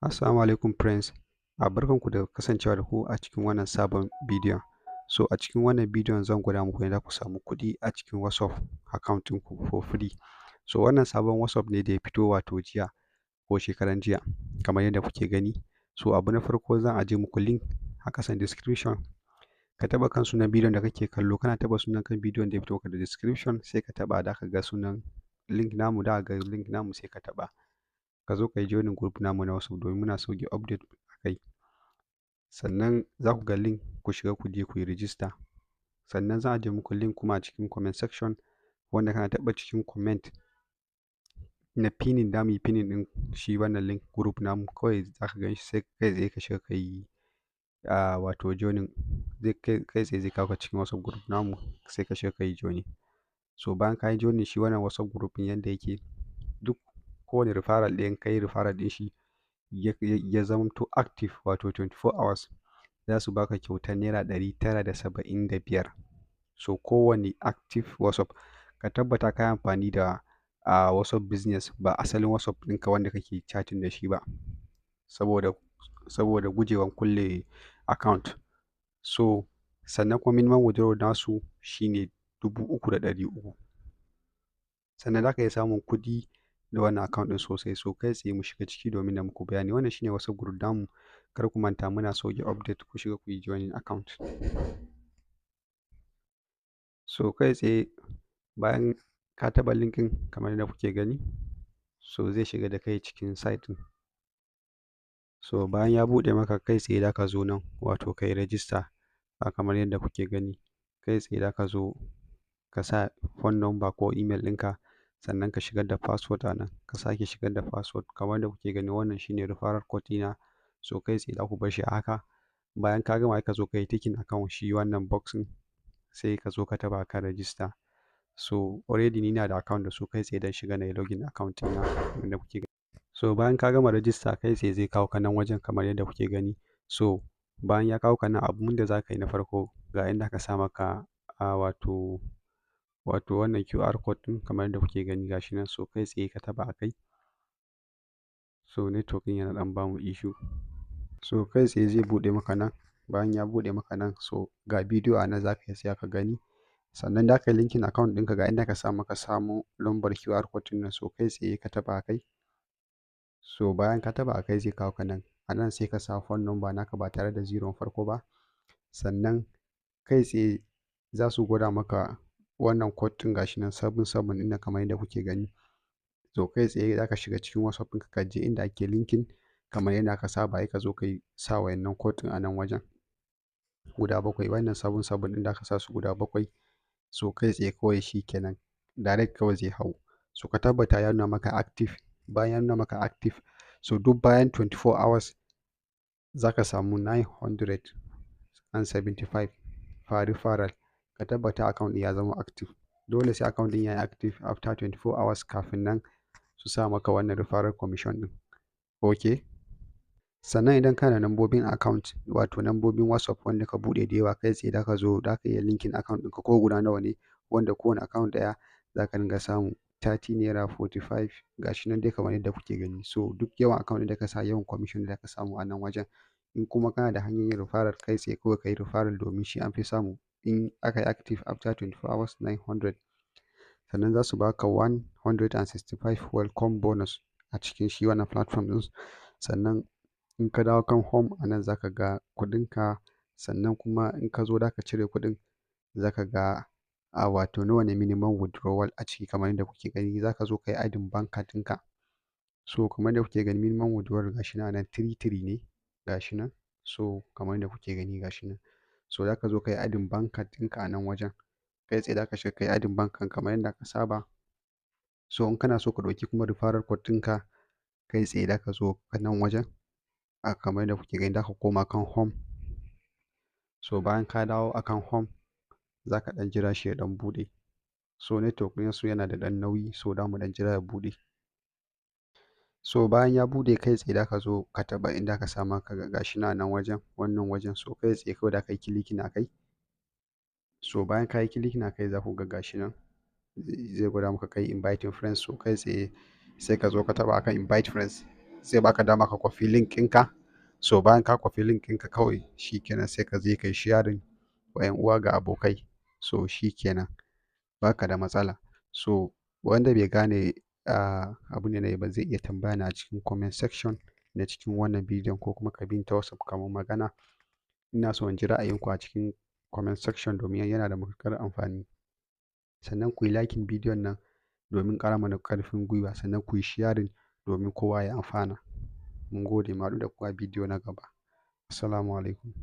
Assalamu alaikum friends, a barkanku da kasancewa da ku a cikin wannan sabon bidiyon. So a cikin wannan bidiyon zan gwada muku yadda za ku samu kuɗi a cikin WhatsApp account ɗinku for free. So wannan sabon WhatsApp ne da ya fito, wato jiya ko shekaran jiya, kamar yadda kuke gani. So abu na farko, zan ajiye muku link a ƙasan description. Ka taɓa kan sunan bidiyon da kake kallo, kana taɓa sunan kan bidiyon da ya fito maka da description, sai ka taɓa, da ka ga sunan link namu, da ga link namu, sai ka taɓa. Ka zo ka yi joining group namu na WhatsApp domin muna sauke update a kai. Sannan za ku ga link, ku shiga, ku je ku yi register. Sannan zan ajiye muku link kuma a cikin comment section, wanda kana taɓa cikin comment na pinning, da mu yi pinning ɗin shi wannan link group namu, kawai za ka gan shi, sai kai tsaye ka shiga ka yi wato joining. Zai kai tsaye zai kawo ka cikin WhatsApp group namu, sai ka shiga ka yi joining. So bayan ka yi joining, shi wannan WhatsApp group ɗin yanda yake, duk kowane referral ɗin ka yi referral ɗin shi ya zamanto active, wato 24 hours, za su baka kyautar ₦975. So kowane active WhatsApp, ka tabbata ka yi amfani da a WhatsApp Business, ba asalin WhatsApp ɗinka wanda kake chatting da shi ba, saboda gujewan kulle account. So sannan kuma minimum withdrawal nasu shine 3,300. Sannan za ka iya samun kuɗi da wannan account ɗin sosai. So kai tsaye mu shiga ciki domin na muku bayani. Wannan shine WhatsApp group namu. Kar ku manta, muna sauke update, ku shiga ku yi joining account. So kai tsaye bayan ka taɓa link ɗin kamar yadda kuke gani, so zai shiga da kai cikin site ɗin. So bayan ya buɗe maka, kai tsaye za ka zo nan, wato ka yi register. Kamar yadda kuke gani, kai tsaye za ka zo ka sa phone number ko email ɗinka, sannan ka shigar da password a nan, ka sake shigar da password. Kamar yadda kuke gani, wannan shine referral code ɗina. So kai tsaye za ku bar shi a haka. Bayan ka gama, ka zo ka yi ticking akan shi wannan box ɗin, sai ka zo ka taɓa kan register. So already ni ina da account da su, kai tsaye dan shiga na yi login account ɗina yadda kuke gani. So bayan ka gama register, kai tsaye zai kawo ka nan wajen kamar yadda kuke gani. So bayan ya kawo ka nan, abun da za ka yi na farko, ga inda aka sa maka a wato wannan QR code ɗin kamar yadda kuke gani, gashi nan. So kai tsaye ka taɓa a kai. So network ɗin yana ɗan bamu issue. So kai tsaye zai buɗe maka nan. Bayan ya buɗe maka nan, so ga bidiyo a nan, za ka iya tsaya ka gani. Sannan da ka yi linking account ɗinka, ga inda ka sa maka samo lambar QR code ɗin nan. So kai tsaye ka taɓa a kai. So bayan ka taɓa a kai, zai kawo ka nan. A nan sai ka sa phone number naka ba tare da zero farko ba. Sannan kai tsaye za su gwada maka wannan code ɗin, gashi nan, 77 ɗin nan kamar yadda kuke gani. So kai tsaye za ka shiga cikin WhatsApp ɗinka, ka je inda ake linking kamar yadda aka saba, sai ka zo ka yi sa wayannan code ɗin a nan wajen guda bakwai. Wannan 77 ɗin da aka sa su guda bakwai. So kai tsaye kawai shi kenan, direct kawai zai hau. So ka tabbata ya nuna maka active. Bayan ya nuna maka active, so duk bayan 24 hours za ka samu 975 per referral. Ka tabbata account ɗin ya zama active. Dole sai account ɗin ya yi active after 24 hours kafin nan su sa maka wannan referral commission ɗin. Ok, sannan idan kana da nambobin account, wato nambobin WhatsApp wanda ka buɗe da yawa, kai tsaye za ka zo za ka iya linking account ɗinka ko guda nawa ne, wanda kowane account ɗaya za ka dinga samu 30 naira, 45, gashi nan dai kamar yadda kuke gani. So duk yawan account ɗin da ka sa, yawan commission da ka samu a nan wajen. In kuma kana da hanyar yin referral, kai tsaye kawai ka yi referral, domin shi an fi samu in aka yi active after 24 hours 900. Sannan za su baka 165 welcome bonus a cikin shi wannan platform ɗin. Sannan in ka dawo kan home, a nan za ka ga kuɗinka. Sannan kuma in ka zo za ka cire kuɗin, za ka ga a wato nawa ne minimum withdrawal a ciki. Kamar yadda kuke gani, za ka zo ka yi adding bank card ɗinka. So kamar yadda kuke gani, minimum withdrawal gashi nan a nan, 33 ne, gashi nan. So kamar yadda kuke gani, gashi nan. So za ka zo ka yi adding bank card ɗinka a nan wajen. Kai tsaye za ka shiga ka yi adding bank card kamar yadda ka saba. So in kana so ka ɗauki kuma referral code ɗinka, kai tsaye za ka zo ka nan wajen a kamar yadda kuke gani, za ka koma kan home. So bayan ka dawo akan home, za ka ɗan jira shi ya ɗan buɗe. So network ɗinsu yana da ɗan nauyi, so za mu ɗan jira ya buɗe. So bayan ya buɗe, kai tsaye za ka zo ka taɓa inda aka sa maka, gashi nan a nan wajen, wannan wajen. So kai tsaye kawai za ka yi clicking a kai. So bayan ka yi clicking a kai, za ku ga gashi nan zai gwada maka kai inviting friends. So kai tsaye sai ka zo ka taɓa akan invite friends. Zai Zai baka dama ka kwafi link ɗinka. So bayan ka kwafi link ɗinka, kawai shikenan sai ka je ka yi sharing wa 'yan uwa ga abokai. So shikenan, baka da matsala. So wanda bai gane abun da na yi ba zai iya tambaya na a cikin comment section na cikin wannan bidiyon, ko kuma ka bi ta WhatsApp ka mun magana. Ina so in ji ra'ayinku a cikin comment section domin yana da matuƙar amfani. Sannan ku yi liking bidiyon nan domin ƙara mana ƙarfin gwiwa, sannan ku yi sharing domin kowa ya amfana. Mun gode, mu haɗu da ku a bidiyo na gaba. Assalamu alaikum.